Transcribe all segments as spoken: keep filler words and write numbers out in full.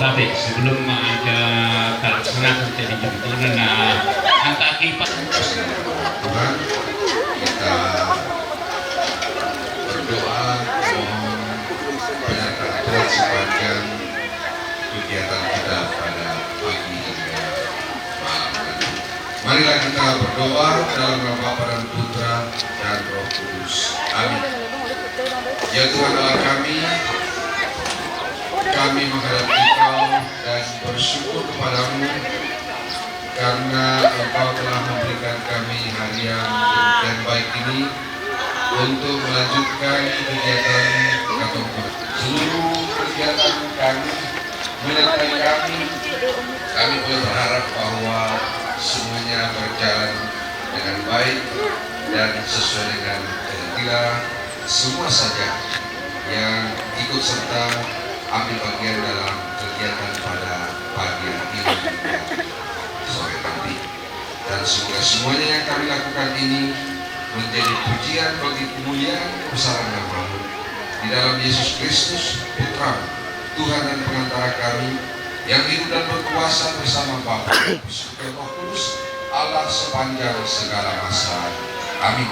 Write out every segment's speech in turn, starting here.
Tapi sebelum ada terserah menjadi jemputan, nah, angkat kipas. Tuhan, kita berdoa mohon penyertaan Tuhan sepanjang kegiatan kita pada pagi hingga malam nanti. Marilah kita berdoa dalam nama Bapa dan Putra dan Roh Kudus. Amin. Ya Tuhan Allah kami, kami menghadap Engkau dan bersyukur kepadamu karena Engkau telah memberikan kami hari yang demikian baik ini untuk melanjutkan kegiatan Katong. Seluruh kegiatan kami menyertai kami. Kami boleh berharap bahwa semuanya berjalan dengan baik dan sesuai dengan kehendak. Semua saja yang ikut serta ambil bagian dalam kegiatan pada pagi hari ini dan sore nanti. Dan semoga semuanya yang kami lakukan ini menjadi pujian bagi kemuliaan kebesaran nama-Mu. Di dalam Yesus Kristus, Putra, Tuhan dan pengantara kami, yang hidup dan berkuasa bersama Bapa, Putra, Roh Kudus, Allah sepanjang segala masa. Amin.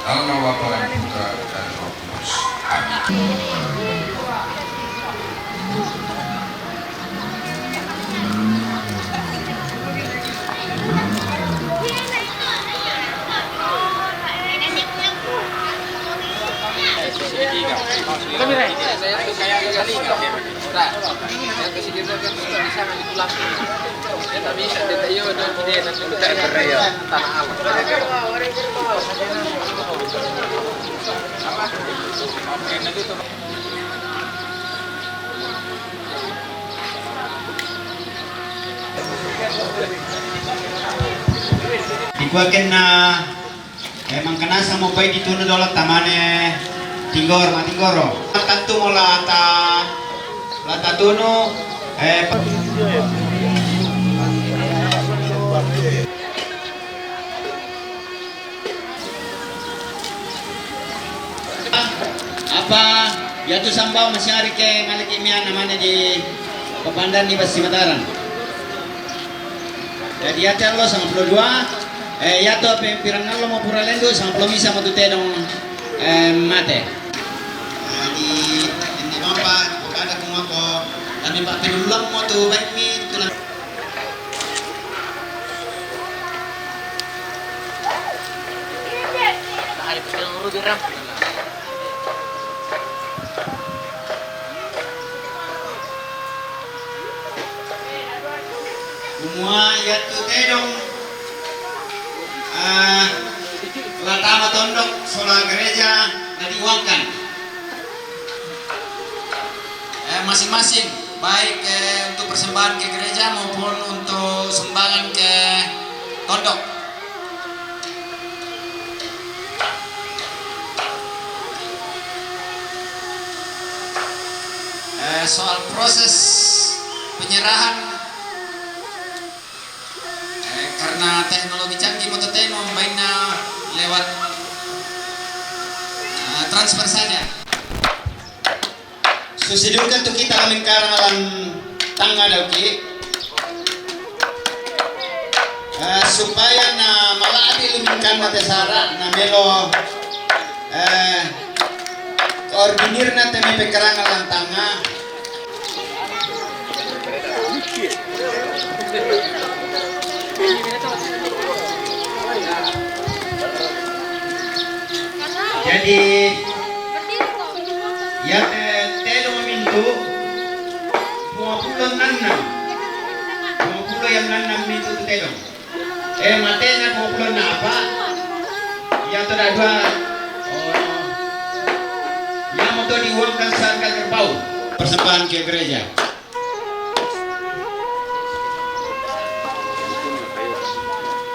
Dalam nama Bapa dan Putra dan Roh Kudus. Amin. Di kua kena, eh, mangkanasa mo bai di tunu dola tamane tinggor, ma tinggoro. Tantu mo la ta, la ta tunu, eh, Apa, yatu sambao masi ari ke maliki mian namanya di Papandan di Basi Mataram. Jadi yatu lo sangat puluh dua, eh, yatu apa yang pirang lo mau pura lendu sangat puluh misa mau tutedong, eh, mate. Jadi ini bapa, bukan ada kumako, kami pak pirulang mau tu baik mi tulang. Kumua yatu tedong, ah, latama tondok sola gereja na diuangkan. Eh, masing-masing, baik, eh, untuk persembahan ke gereja maupun untuk sumbangan ke tondok. Soal proses penyerahan, eh, karena teknologi canggih mo to, temo baina lewat, eh, transfer saja. Susidungkan tu kita la mengkarang lan tanga dauki. Eh, supaya na mala'bi lumingkanna te sara, na melo, eh, koordinirna te mai pengkarangan lan tanga. Jadi, ya, eh, telo mintu, dua puluh enam. Dua puluh yang enam mintu tu telo. Eh, matena dua puluh enam apa? Ya, to dua. Oh. Ya, mau to diuangkan seharga kerbau. Persembahan ke gereja.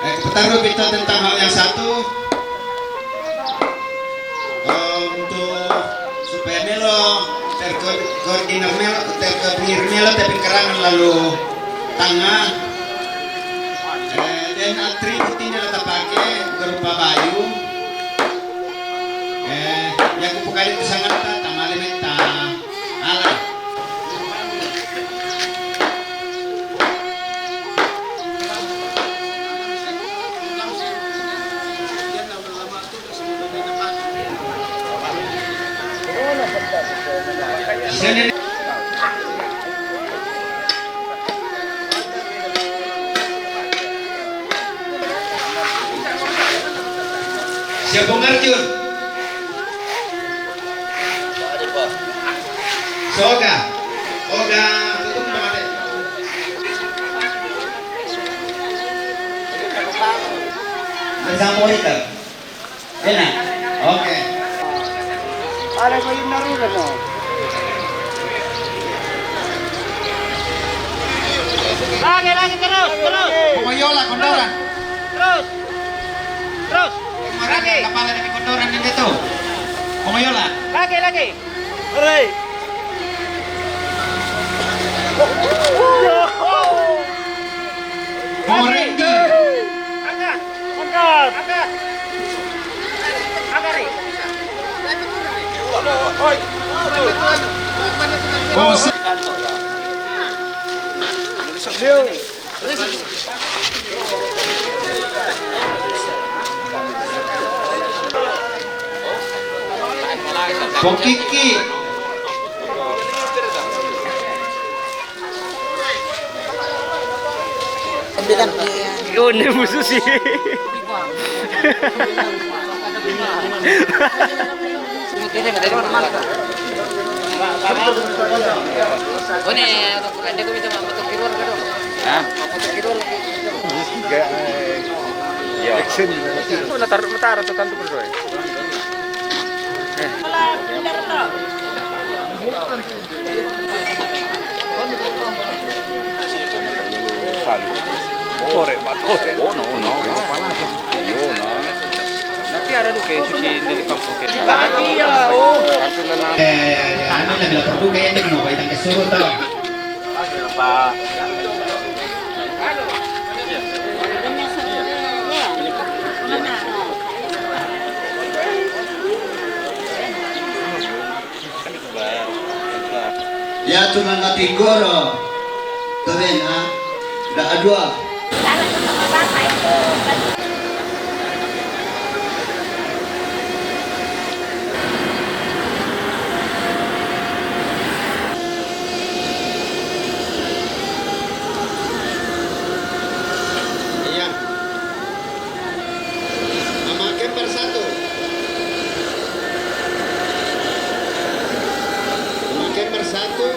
Eh, kita taruh kita tentang hal yang satu. Eh, untuk supaya melo terkoordinir melo, terkoordinir melo, tapi kerangan lalu tanga. Eh, dan atribut ini adalah tapake berupa bayu. Eh, yang kupukali itu sangat tamale menta. Ala. Siapa ngerjun? Soga. Oga, tutup mata. Bersama Rita. Enak. Oke. Ada ko yung naruga no. Lagi, lagi, terus, terus. Kumayola, kondoran. Terus. Terus. Lagi. Kepala dari kondoran ini tuh. Kumayola. Lagi, lagi. Hooray! Hooray! Angkat! Angkat! Angkat! Angkat, Ri! Oh, si- Pokiki. Yun, musuh sih. Ini, ada ko bisa mapatok keluar ka do. Ha? Mapatok keluar. Action. Ito, natar-, matara to tanto ko, eh. Ore, ma ore. Oh, no, no, no. Io, no. Ma chi era tu che si deve fare un po' che... Eh, a noi la produca e noi vai anche solo, però. Yatu nanga tinggoro. Tawena. Da adua. Iya. Mama Kemper satu. Mama Kemper satu.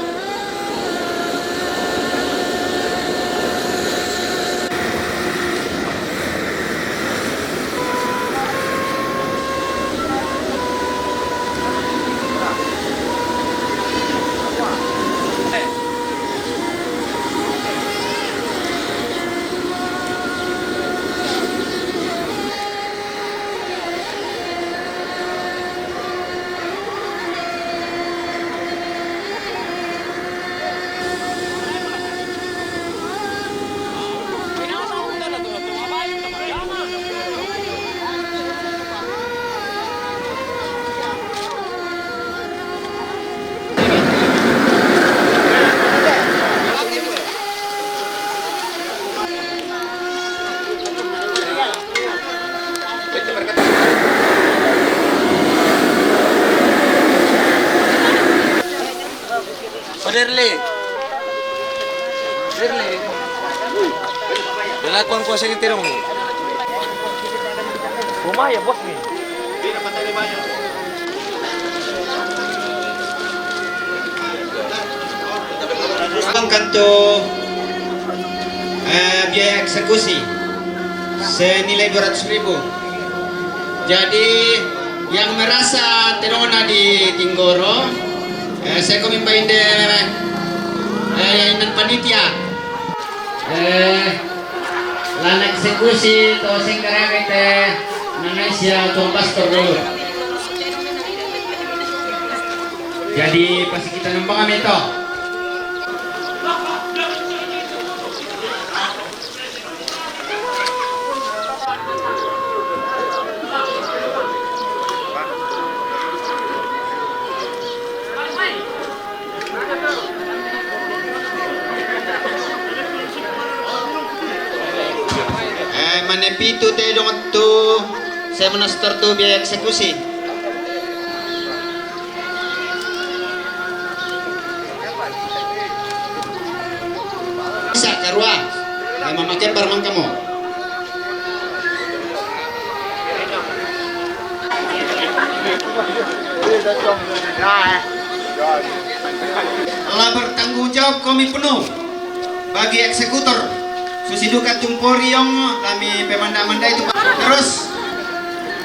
Berli. Berli. Berlakuan kuasa di terong. Rumah ya, bos, nih. Kanto, eh, biaya eksekusi senilai dua ratus ribu. Jadi, yang merasa tedongna di tinggoro, eh, saya komi painde, eh, inang panitia. Eh, lana eksekusi to senggaragete, nanaisia to pastor dulu. Jadi, pasti kita nembang ame to. Eh, mane pitu te dong tu, saya menaster tu biaya eksekusi. Sa karua, eh, mamake parmang kamu. La bertanggung jawab komi penuh bagi eksekutor. Susi duka tumporiong kami pemanda-manda itu. Terus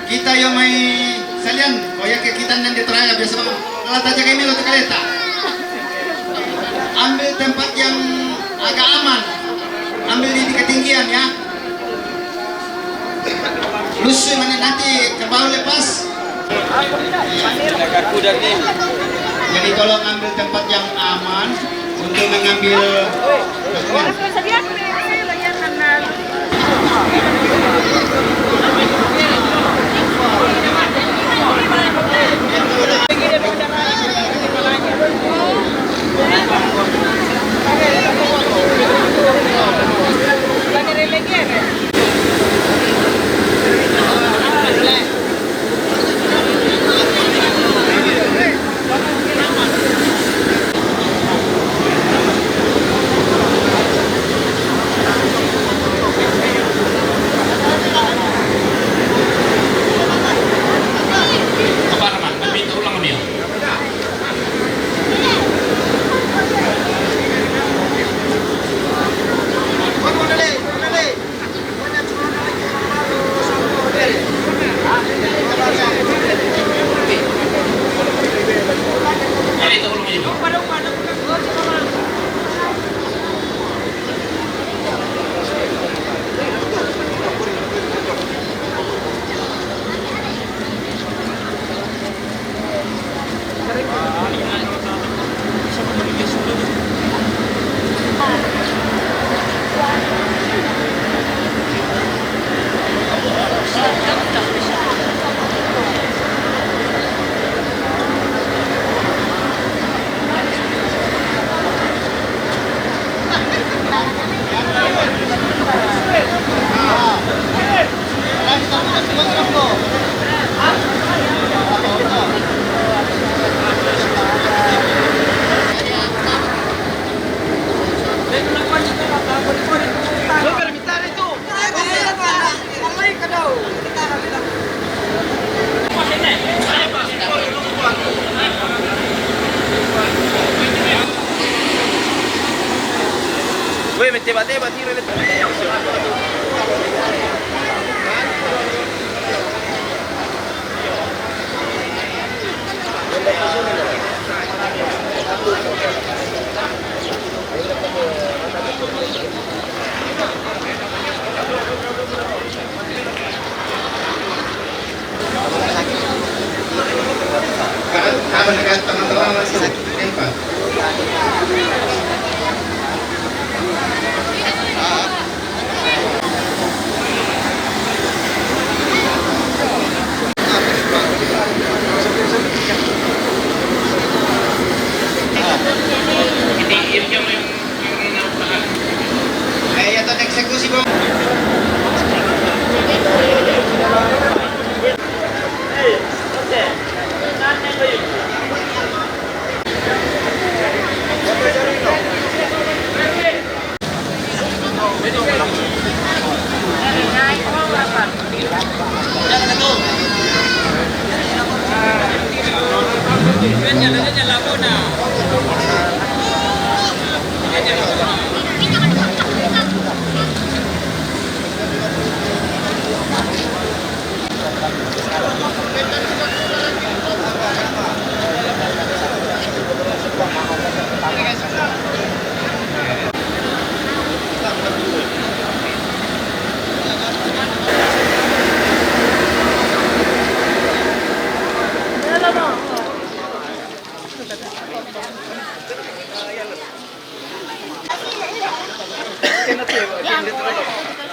kita yo mai salian, koyake kita nande teraya biasa bang. Kalau tak jaga email atau kaleta. Ambil tempat yang agak aman. Ambil di, di ketinggian ya. Lusuh mana nanti ke bawah lepas. Jadi tolong ambil tempat yang aman untuk mengambil dokumen. Weh, me teba-teba tiro le. Kapan dekat teman-teman masih sakit, kenapa? Eh, ya, tot eksekusi, Bang.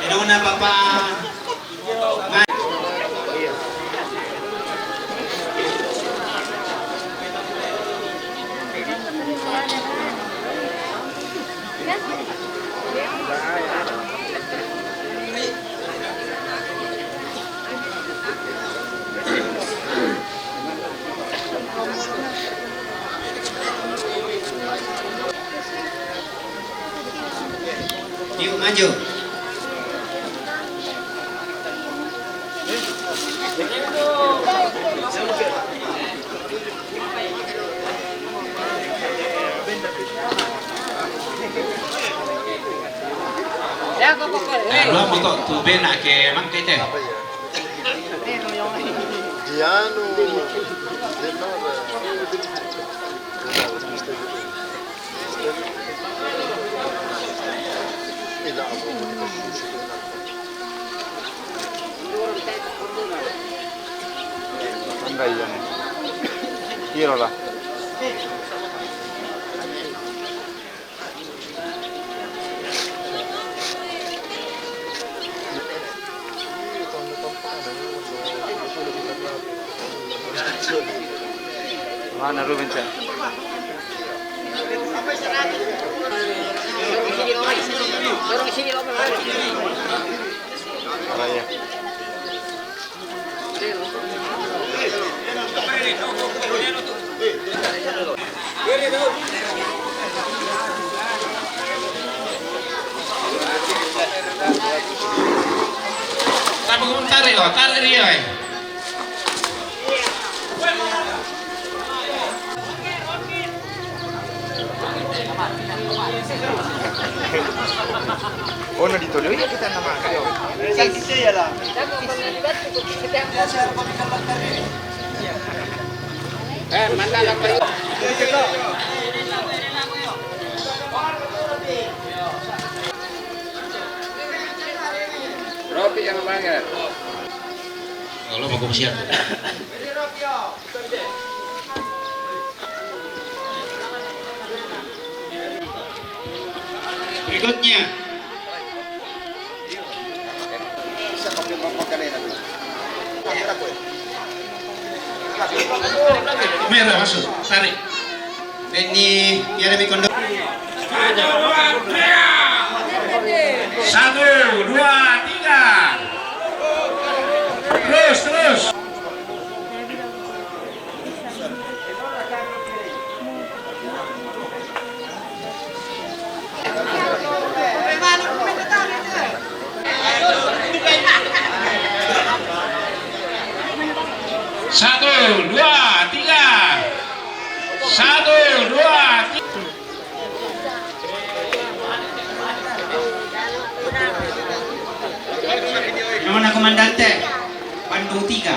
Pero una papá. Yuk, maju. Nah, dua motor tu benak ke mangkai teh. Dianu. Andai yang kira lah. Mana Ruben, Cak? Araya. Tarik, tarik, tarik dia, eh. Oh, na di Tolo iya kita nama kayo. Eh, mantap, Pak. Ropi yang banget. Kalau mau siap. Berikutnya. Merah masuk, tarik. Ini, ya, demi kondom. Satu, dua, tiga. Terus, terus. Satu, dua, tiga. Satu, dua, tiga. Nona komandante, Pandu tiga.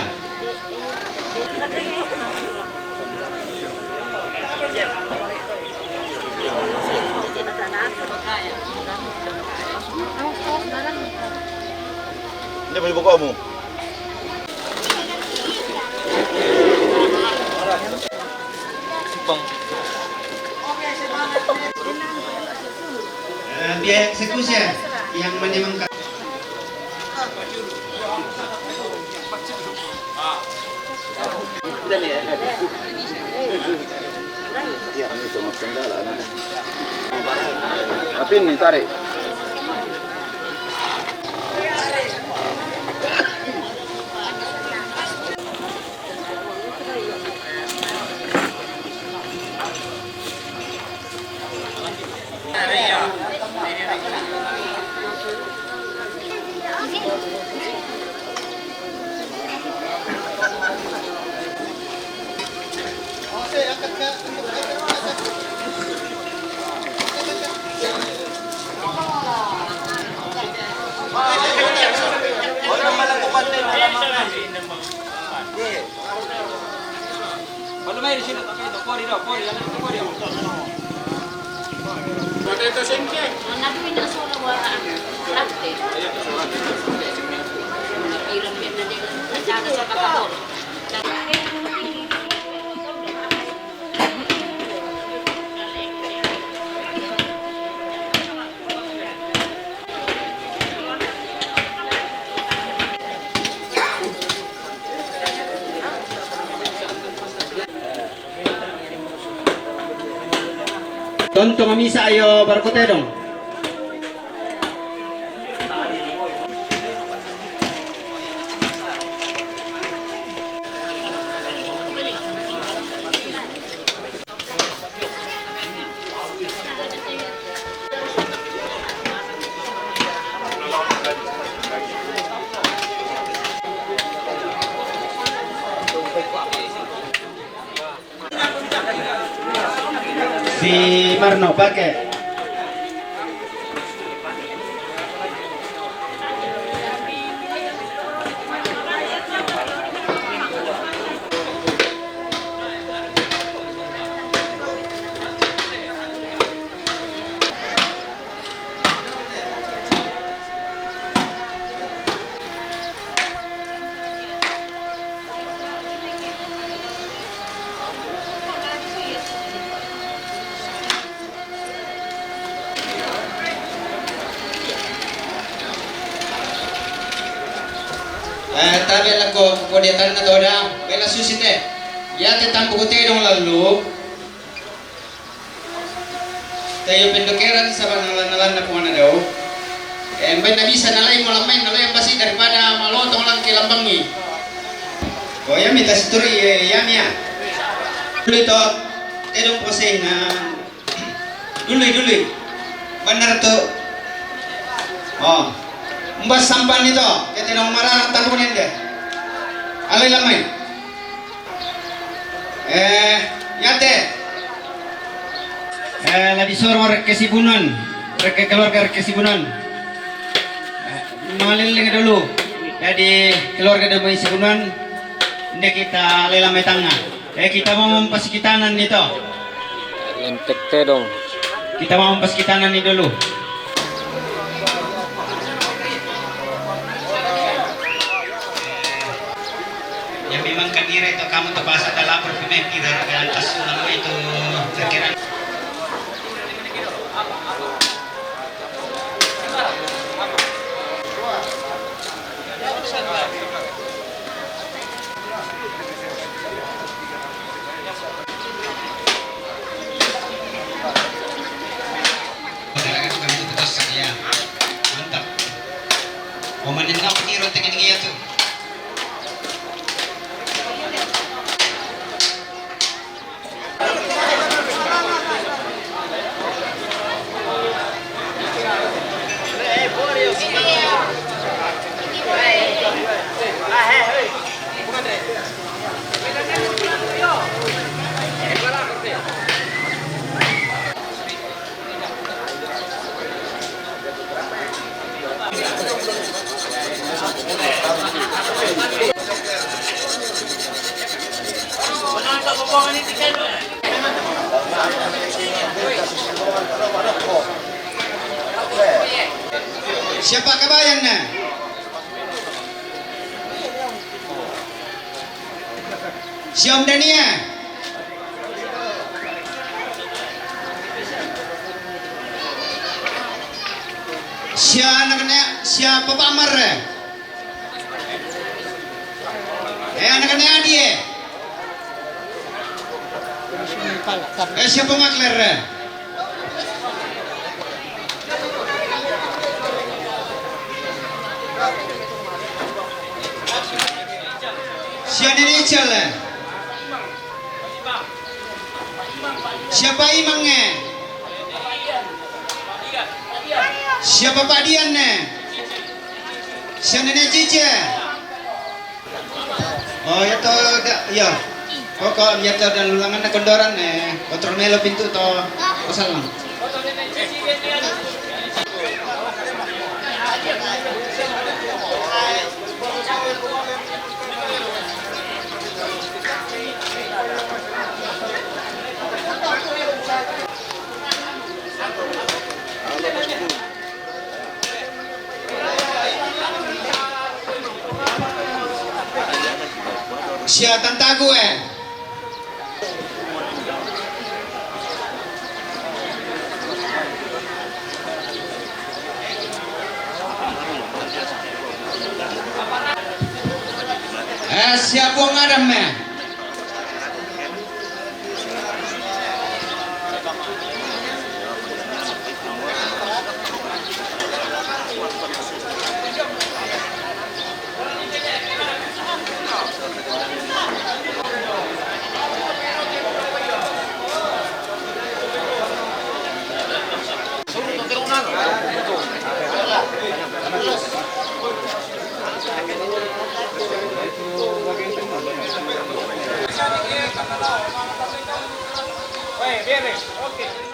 Ini beli buku kamu. Simpang. Eh, biaya eksekusi ya, yang menimang. Tapi ini tarik. Tonto mamisa ayo barkutedong. Si Marno pake. Eh, tabe lako ko dia tanah toda, bela susi te. Ya te tampu ko te dong lalu. Tayo pendokeran sabar nalan-nalan na pungana dau. Eh, mbai na bisa nalai mo lamai nalai yang basi daripada malotong lang ke lambang mi. Oh, ya mi tasituri, eh, ya mi ya. Dulu itu, tedong poseng na. Dulu, dulu. Benar tu. Oh. Mbas sampan itu, kita dong marah takunin deh. Alai lamai. Eh, yate. Eh, ladi soro rekke Sibunan, rekke keluarga rekke Sibunan. Eh, maleleng dulu. Jadi keluarga demi Sibunan, nde kita lela metanga. Eh, kita mau mempas kitanan nih toh. Lentek tedong. Kita mau mempas kitanan nih dulu. Ya memang kan nira itu kamu tuh bahasa ada lapor pemain kita lantas nama itu terkira. Mantap. Pemain apa nih roteng ini ya tuh? Siapa kabayan na? Siom Dania. Sia anaknya, sia Papa Amar, eh? Eh, anaknya Adi, eh? Eh, sia Papa Makler, eh? Sia Nene Ical, eh? Sia Pak Imang, eh? Sia Pak Dian, eh? Sia Nene Cice. Oh, ya to, da, ya. Pokok ya to dan ulangan na kondoran, eh. Kontrol melo pintu to. Kosalang. Sia tantagu, eh. Eh, sia buang adam, eh. Oke, beres. Oke.